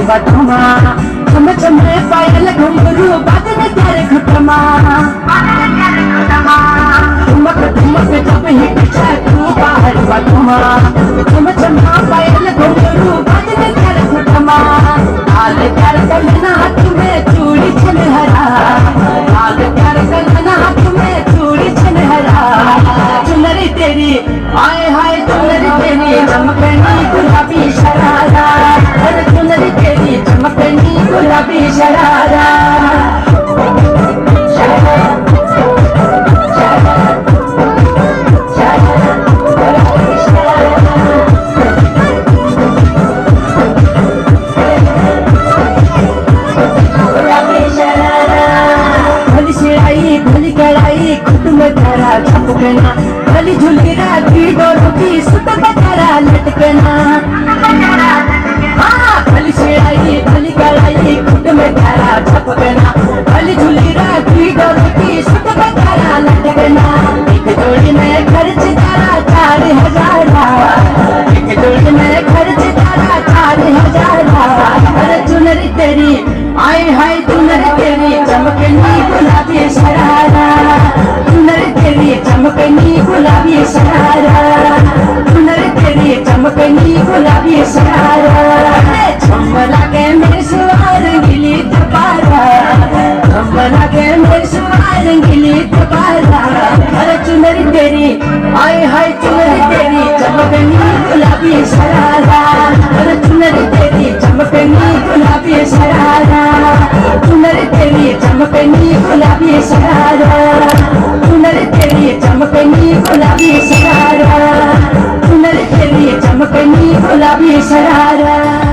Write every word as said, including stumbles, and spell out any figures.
पटमा, चम चम पायल घुंघरू बाजन कर घुटमा। ठुमक ठुमक जब ही पीछे तू बाहर पटमा, चम चम पायल घुंघरू बाजन कर घुटमा। लाल कर कंगना हाथ में चूड़ी छनहरा, लाल कर कंगना हाथ में चूड़ी छनहरा। चुनरी तेरी, हाय हाय, चुनरी तेरी चमकनी गुलाबी शरारा। अरे चुनरी तेरी चमकनी गुलाबी शरारा। भली सिलाई, भली कढ़ाई, खुद में तारा छपकना। भली झुली राखी डोर की, सुत बजारा लटकना। हाँ, भली सिलाई, भली कढ़ाई, खुद में तारा छपकना। भली झुली राखी डोर की, सुत बजारा लटकना। एक जोड़ी में खर्च तारा चार हजारा। एक जोड़ी में खर्च तारा चार हजारा। अरे चुनरी तेरी, आए हाय चुनरी तेरी चमकनी गुलाबी शरारा। चुनरी तेरी चमकनी गुलाबी शरारा। चुनरी तेरी चमकनी गुलाबी शरारा। अरे चमला के मेरे सुआ रंगीली तबारा। चमला के मेरे सुआ रंगीली तबारा। अरे चुनरी तेरी, हाय हाय चुनरी तेरी चमकनी गुलाबी शरारा। अरे चुनरी तेरी चमकनी गुलाबी शरारा। चुनरी तेरी चमकनी गुलाबी शरारा। चुनरी तेरी चमकनी गुलाबी शरारा। चुनरी तेरी चमकनी गुलाबी शरारा।